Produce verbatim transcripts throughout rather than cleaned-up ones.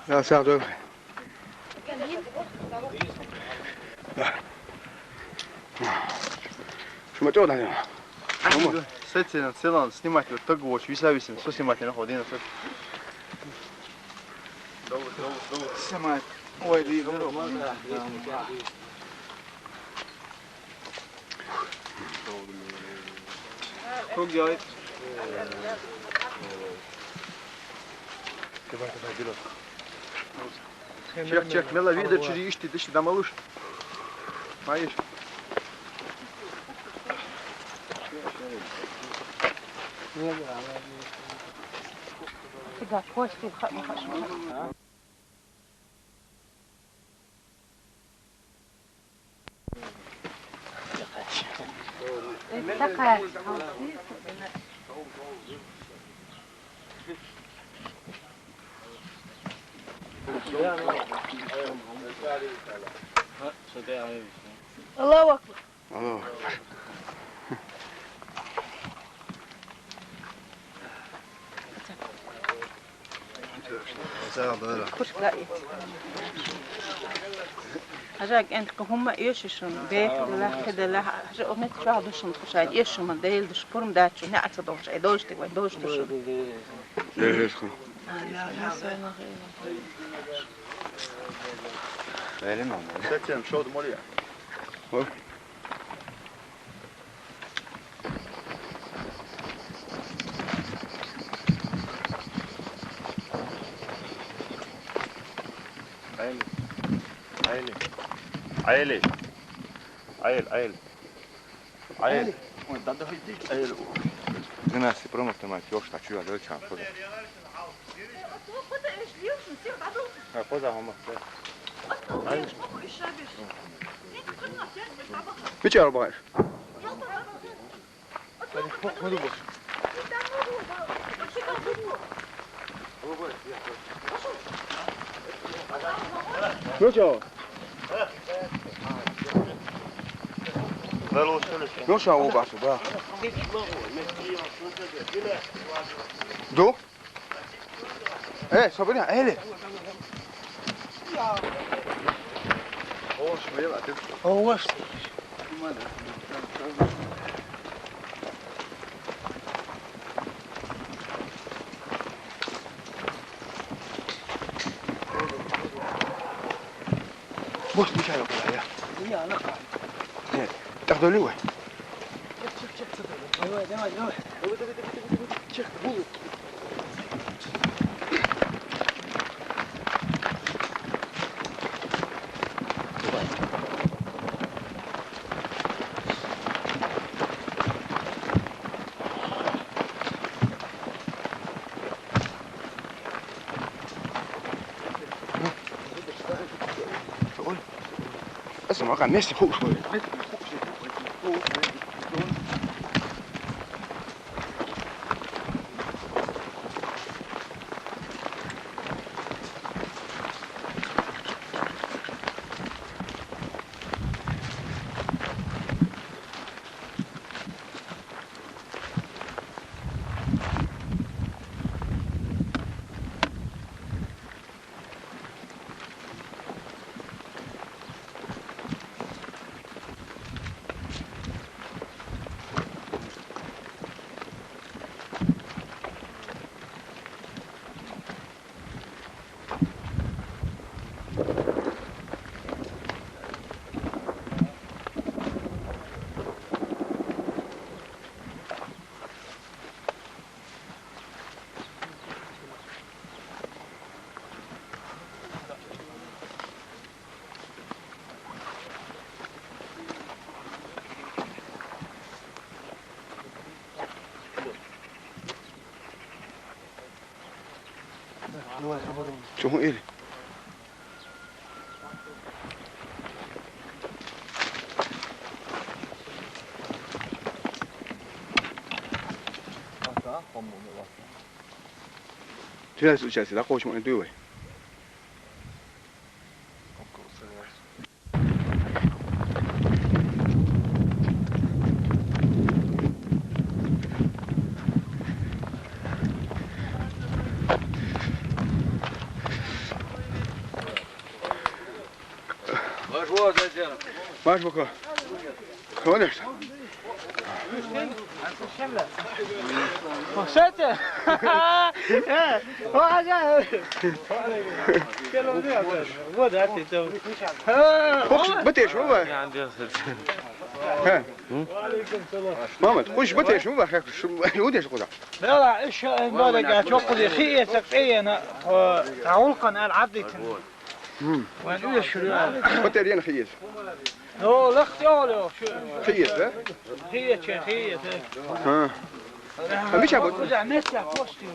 لا، ساعة دول. شو ما تقول عليهم؟ С этим, с этим снимать, вот так вот, виса, виса, что снимать, не находи на. Снимать. Ой, да, да, да. Çok yayık. Давай, давай, biraz. Чек, чек, мела вида чири ишти, дишти дамалуш. Маиш. Куда? Кости, ха-, ха-, ха-. Аллаху акбар. Аллаху акбар. Хушка ит. Хажа кент кхума ешишун, бекла хидала, хажа охмет чахдушун хушай ешума, дейл душ пурм дачу, не аца дошай, дошти вай, дош душ. Ешишун. Сетен шод моря. Айли. Айли. Айли. Айли, айли. Айли. Ой, да, да, иди, айли. Динас, промах ты мать, ёж, так чё, да, чё, куда? А, куда, мама? Айли. Бичар багаш. Ну чё? Ну что, у вас, да? Ду? Э, Сабрина, эли. О, шмел, а ты? О, ваш. Бос, мешай около, я. Я, на. Нет, так долевой. Давай, давай, давай. Давай, давай, давай, давай, давай. Чек, булы. Ой. Essa não, cara, nesse rosto. Чухун ил. Тирас участие, да, кочмо дуй вай. Марш баха. Хонеш. Слушайте. Э, Ваня. Вот это. Хош, бетеш, ва? Ха. Мамат, хош, бетеш, ва? Ха, шу, удеш куда? Бела, иш, э, бала, чокуди, хиеса, пеена, э, таулкан ал аддитин. Мм. Ван уьш шура. Батареяны хиес. Йо, лахти оло, шу. Хиес, да? Хиес, хиес. Ха. А мича бут? Уза места пости.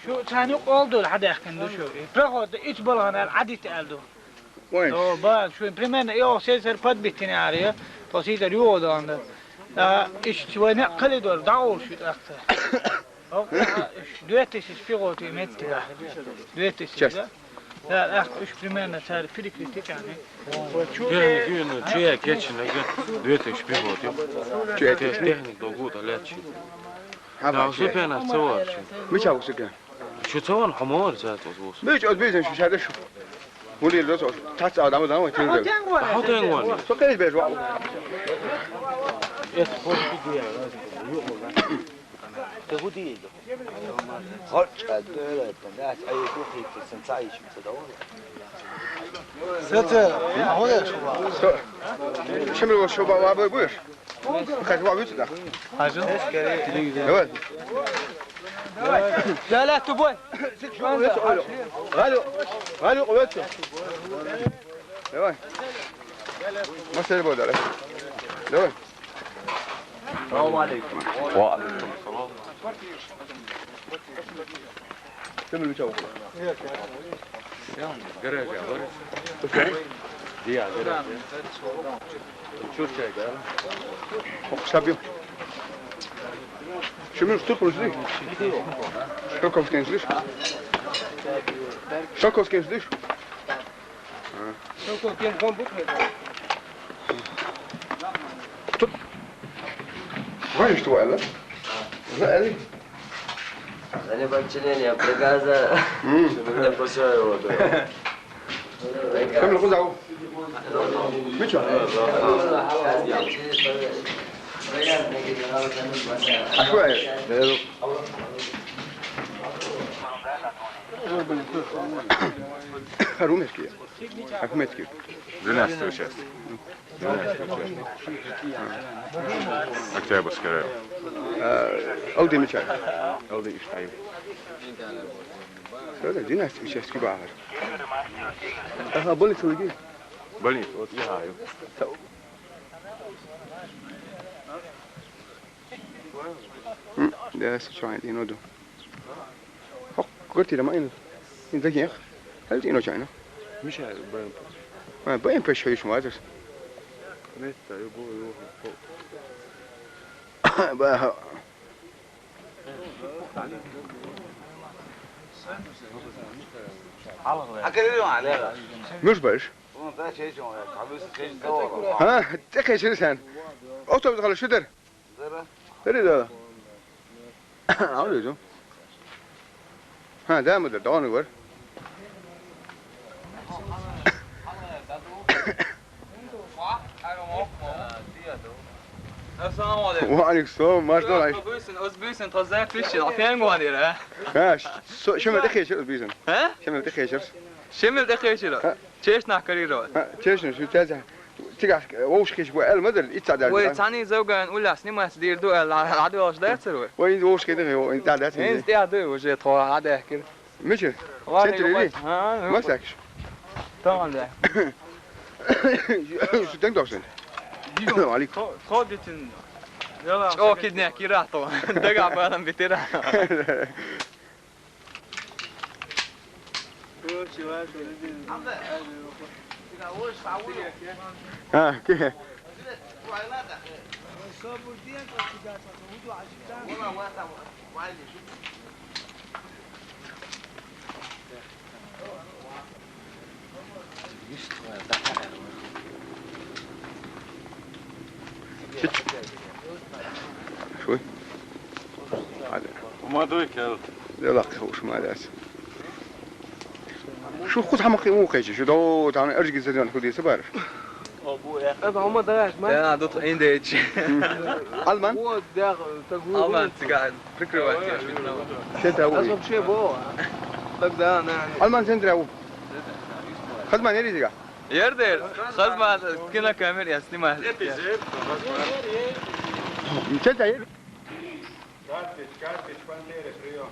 Шу цани олду хадахкан ду шу. Проход ич болган ал адит алду. Ой. О, ба, шу примерно, йо, сесер подбитин ари. То сидер юоданда. А, иш чвайна калидор, да ол шу такта. О, две тысячи пехоты метра. Две тысячи, да? Да, ах, уж примерно царь перекрытый, чаны. Техник, ну, чья кечина, две тысячи пехоты. Чья техник? Техник до года лет. Да, все пена, целая. Мы чего все? Что целая, хамор, за это вот. Мы что, бизнес, что шаришь? Вулир дос, тац адам, адам, тюрдө. Хо тенгван. Со кез беш ва. Эс фор кидия. Тэ худиил. Хоч аддэлэ, пандас, ай, кухи, сэн цаиш, сэн давай. Сэтэ, а хоя шуба. Шимри шуба ва бу буш. Хажи ва бу да. Хажи. Давай. لا، لا، تبوي. غالو، غالو، قوتو. Давай. ما سير بود عليك. Давай. السلام عليكم. وعليكم السلام. Sen bir çabuk. Garaj ya, var. Diye, garaj. Çur çay gel. Hoş tabii. Şimdi tutup bunu. Şokovskençlik. Şokovskençlik. Тут. Знаешь, что это? Знаешь? Они подчинение приказа. М. Что надо пошёл его, да. Кем лоху зау? Мичо? А что это? Румынский. Ахметский. Двенадцатый участок. Двенадцатый участок. Октябрьский район. А, Алды Мичай. Алды Иштай. Всё, да, двенадцатый участок бахар. Ага, больница лыги. Больница, вот я. М, да, случайно, не надо. Хок, гортира ма ин. Ин дагех. Хал ин очайна. Миша, бен. Ма бен пеш хойш мазер. Метта, ё бо, ё. Ба. Акалиро алера. Муш баш. Ха, текешир сэн. Автобус хала шудер. Рида. Алыйдым. Ха, дәмедер, даны бар. Ассаламу алейкум. Ва алейкум салам, маш долай. Özbekistan, Özbekistan, таза пиши, а пенгуанир, а? Ха, шо, шо ме дехешир Özbekistan. Ха? Шо ме дехешир. Шо ме дехешир. Ха. Чешна кариро. Ха, чешна, шу тяза. Тигаш, вовшкиш бу эл мадр, ица дал. Ой, цани зауган уля снимать дир ду эл, ладваш да церу. Ой, вовшки да, ой, да, да. Эн стя ду уже тхо ада кир. Мичи? Ладно, центр иди. Ха, масакш. Тамам да. Шу тен дошен. Алик. Тхо дитин. Яла. Чо кидне кирато. Дага балам битера. ها، كيف؟ شوي. هذا. وما دوي كلت. لا، لا، خوش ما داس. شو خد حمقي مو قيش، شو دو تعمل أرجع زيتون خدي سبارش. أبا، هما دراش ما. لا، دوت عندك. ألمان؟ هو داخل، تقول. ألمان تقعد. فكرة واحدة، شو نوع؟ شو أنت أول؟ أصب شيء بو. تقدر أنا. ألمان سنتر أول. خدمة نريد تقع. Yerdir. Xizmat, kina kamera, snima. Epizir. Četiri. Kartić, Kartić, Pantere, prijom.